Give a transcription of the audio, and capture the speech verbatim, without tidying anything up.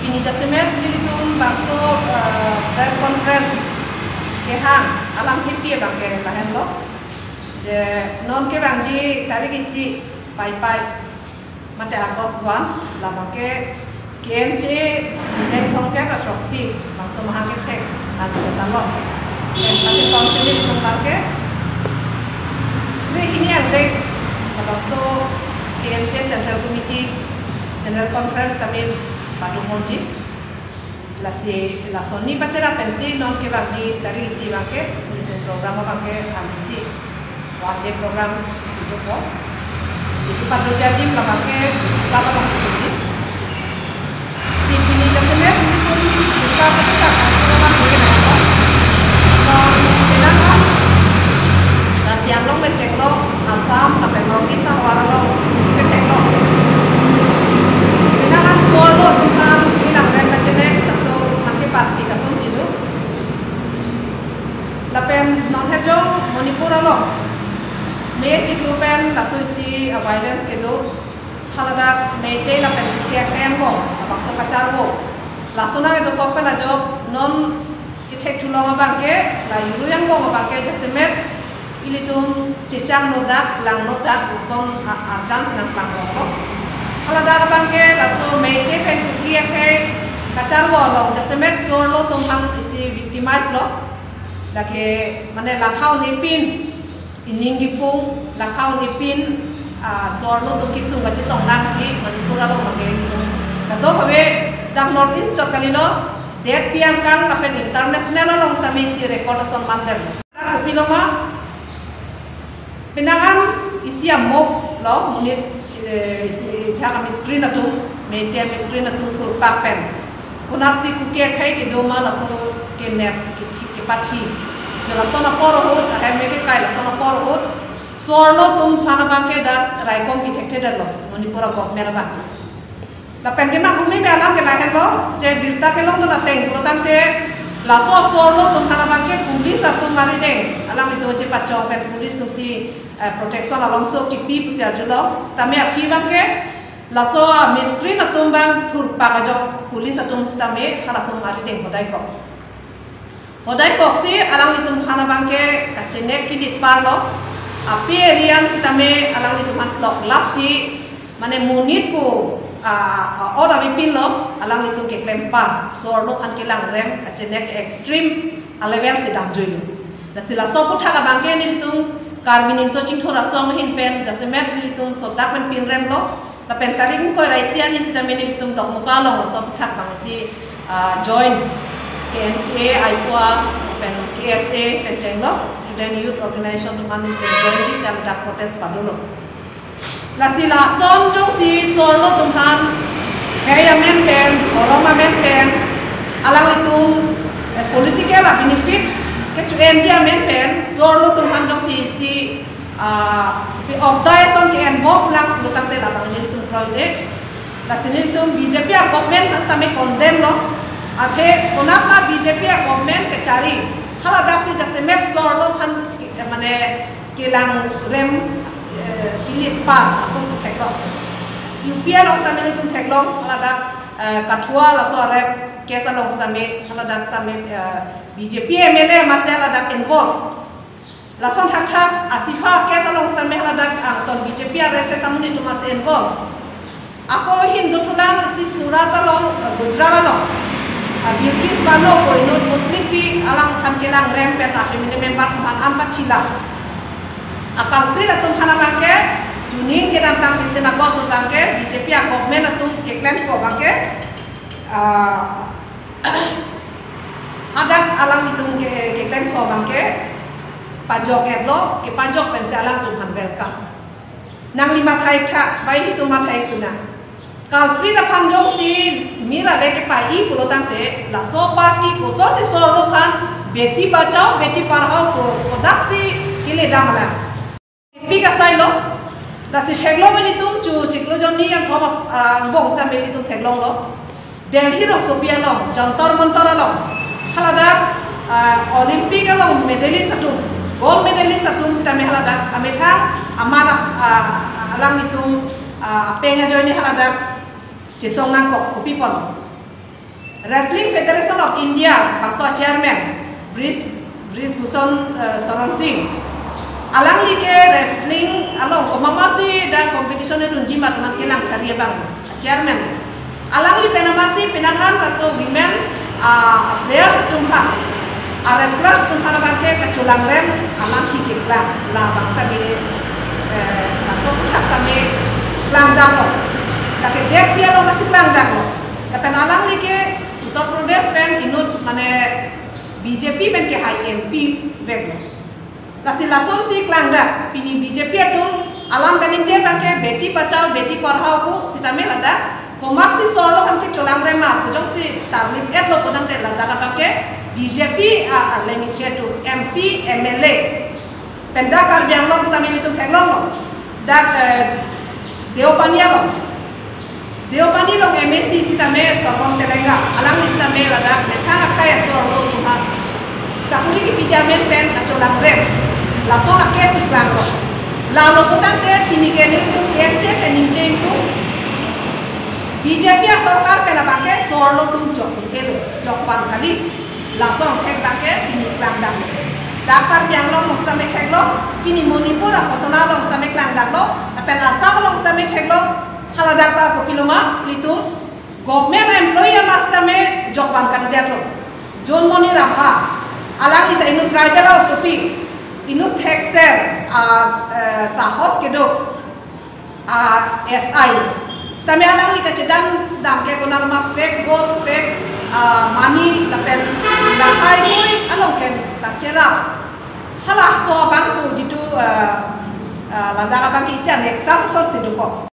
Pini jasemet nelitum bangso, eh, press conference kehang alam kepi abangke lahenlo. Je non kevangji tarik isi Paipai mate August one, labangke K N C A neng thomkep ra throksi bangso mahang kethek adu talo. Pen pachekong si nelitum abangke kre hini angdeng labangso K N C A Central Committee General Conference kami padu ponji. Lasi lason ni pacherap pensi non kevangji tarik isi abangke nelitum program abangke amisi one day program si dopo. Si padu jadim labangke, labang si doji. Si pini jasemet nelitum kita kita kan program ini. Non kenang kan Karbi Anglong mecheng lo, Assam lapen North East ahavar along kethek lo. Pinangan so-arlo atum aphan ilang rem kachenek, laso nangkeparty kasonsi do. Lapen non hejong Manipur along May chiklo pen laso isi, ah, violence kedo. Haladak Meitei lapen Kuki akhei angbong labangso kacharvo. Laso nang dokok pen ajok non kethek thulong abangke la Yuru angbong abangke jasemet ilitum chechang nodak, lang nodak, lason a-, arjan si nangplang longlo. Haladak abangke laso Meitei pen Kuki akhei kacharvo along jasemet so-arlo atum aphan isi victimize lo. Lake mane lakha un-epin ining kipung, lakha un-epin, ah, so-arlo atum kesung kachetong nangsi Manipur along abangke ining. Kadokave dak North East chot kalilo, det piang kang lapen international along sitame isi record ason mandem. Dak kopilo ma, pinangan isi a-move lo, monit, eh, isi jha kami screen atum, Meitei kami screen atum thurpak pen. Konatsi Kuki akhei kedo ma laso kenep, kethi, kepathi. Yo lason apor ahut, ahem me kekai lason apor ahut. So-arlo atum aphan abangke dak raikom kethekthedetlo, Manipur a-government abang. Lapen keman humi me alam ke lahenlo, je birta kelongdun ateng pulo tangte, laso so-arlo atum aphan abangke police atum arideng, alanglitum chepachong pen police atumsi, eh, protection alongso kipi pusi arjulo, sitame aphi abangke, laso a-miscreant atum abang thurpak ajok police atum sitame halatum arideng hodaikok. Hodaikoksi alanglitum aphan abangke kachenek kilit parlo. Api erian sitame alanglitum aphan loklapsi, mane monit pu, ah, ah, order avepinlo, alanglitum keklem par. So-arlo aphan kelang rem kachenek extreme a-level si damjuilo. Lasi laso aphuthak abangke nelitum Karbi Nimso Chingthur Asong ahin pen jasemet nelitum sodak pen pinremlo. Lapen tarik ingkoi ra isi arni sitame nelitum Dokmoka along laso aphuthak abang isi, ah, join K N C A, aipo a, pen K S A pen chenglo, Student Youth Organization atum aphan join di jam dak protest padulo. Lasi lason jongsi so-arlo atum aphan khei amen pen, horom amen pen, alanglitum, eh, political a-benefit kecho-enji amen pen, so-arlo atum aphan jongsi isi, ah, pi-ok dai ason ke-en bom lang pulo tangte labang nelitum kroide. Lasi nelitum B J P a-government aphan sitame condemn lo. Athe konat ma B J P a-government kachari, haladaksi jasemet so-arlo aphan, eh, mane kelang rem, eh, kilit par ason si theklong. U P along sitame nelitum theklong, haladak, eh, Kathua laso a-rape case along sitame, haladak sitame, eh, B J P M L A masi haladak involve. Lason thakthak Asifa case along sitame haladak angton B J P a-R S S amonit atum masi involve. Ako ahin dothulang isi Surat along, Gujarat along, ah, Bilkis Bano pu inut Muslimpi, alangphan kelang rem pen a-family member aphan an pachilang. A-culprit atum aphan abangke chuning kedamtang fifteen August abangke B J P a-government atum keklem ko abangke, ah, hadak alanglitum ke, keklem ko abangke pajok-etlo, kepajok pensi alangtum aphan welcome. Nangli mathai tha, bai hitum mathai suna. Culprit aphan jongsi mir ale kepai pulo tangte, laso party kosonsi so-arlo aphan Beti Bachao, Beti Padhao ko, kodaksi kele dam lang. Pi kasailo, lasi theklong nelitum chu chiklo jonni angthom, ah, angbong sitame nelitum theklonglo. Delhi rongsopi along, Jantar Mantar along, haladak, ah, Olympic along medalist atum, gold medalist atum sitame haladak amethang amat, ah, alanglitum, ah, apeng ajoine haladak chesong nangkok, kopi pon. Wrestling Federation of India bangso chairman Brij, Brij Bhushan, eh, Saran Singh. Alangli ke wrestling along komatsi dak competition dunji amat atum kelang chari abang chairman. Alangli pen amatsi penang an laso women, ah, players atum aphan, ah, wrestlers atum aphan abangke kacholangrem alam kikik lang labangso bini, eh, laso puthak sitame klangdaklo. Lake det pi along amatsi klangdaklo. Lapen alangli ke Uttar Pradesh pen inut mane B J P pen kehai M P veklo. Lasi lasonsi klangdak pini B J P atum alam kaningje abangke Beti Bachao Beti Padhao pu sitame ladak komatsi sorlo aphan kecholangrem ma pu jongsi tarlip-etlo putangte ladak abangke B J P a, a, lengit ke atum M P, M L A. Pen dak Karbi Anglong sitame ilitum theklonglo. Dak, eh, Deopani along. Deopani along M A C sitame Sorbom Telenga. Alangli sitame ladak methang akhei asor lo tuha. Sakuri kipiji amen pen kacholangrem. Laso lake si klanglo. Lalo putangte pini ke nelitum K N C A pen ningje ingtung. B J P asorkar pen abangke sorlo atum jok elo, jok van kali. Laso angthek abangke pini klangdam. Dak Karbi Anglong along sitame theklo, pini Manipur a Kotona along sitame klangdamlo, lapen Assam along sitame theklo, haladak ta kopiloma ilitum government employee amat sitame jok van kali detlo. John Moni Rabha, alangli ta inut tribal asopi, inut thekser, ah, eh, sahos kedo, ah, S I. Sitame alangli kachedam dam ke konat ma fake gold, fake, ah, money, lapen lahai koi along ke kacherap. Halaso abang pu jitu, ah, ah, ladak abang isi aneksa sosot si dokok.